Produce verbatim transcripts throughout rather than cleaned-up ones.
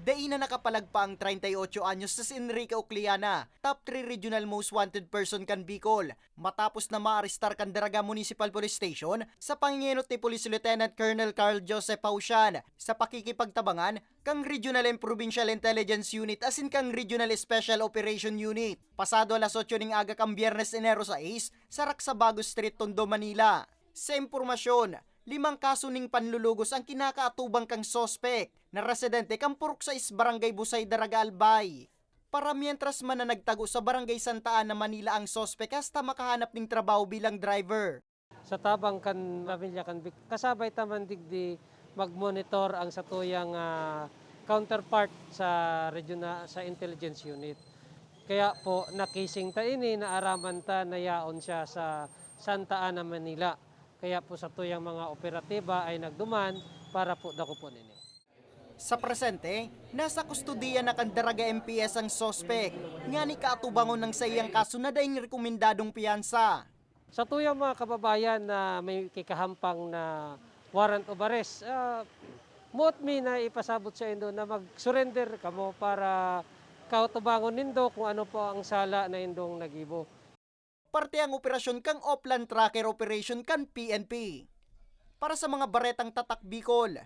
Dai na nakapalagpa ang treinta y ocho anyos na si Enrique Ocliana, top three regional most wanted person kan Bicol, matapos na maarestar kan Daraga Municipal Police Station sa pangengenot ni Police Lieutenant Colonel Carl Joseph Pausian sa pakikipagtabangan kan Regional and Provincial Intelligence Unit asin kan Regional Special Operation Unit. Pasado alas otso ning aga kan Biyernes, Enero sais, sa Raksabago Street, Tondo, Manila. Sa impormasyon, limang kaso ning panlulugos ang kinakaatubang kan suspek na residente kan Purok sais, Barangay Busay, Daraga, Albay. Para mientras man na nagtago sa Barangay Santa Ana, Manila ang suspek hasta makahanap ning trabaho bilang driver. Sa tabang kan pamilya kan bik-, kasabay ta man digdi mag-monitor ang satuyang, ah, counterpart sa regiona-, sa intelligence unit. Kaya po, nakising ta ini, naaraman ta na yaon siya sa Santa Ana, Manila. Kaya po, satuyang mga operatiba ay nagduman para po dakopon ini. Sa presente, nasa kustodiya na kan Daraga M P S ang suspek, ngani kaatubangon ng saiyang kaso na daing rekomendadong piyansa. Satuyang mga kababayan na may kikahampang na warrant of arrest, ah, moot mi na ipasabot saindo na mag-surrender kamo para kaatubangon nindo kung ano po ang sala na indong nagibo. Parte ang operasyon kan Oplan Tracker Operation kan P N P. Para sa mga baretang Tatak Bicol,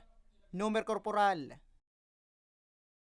Nomer Corporal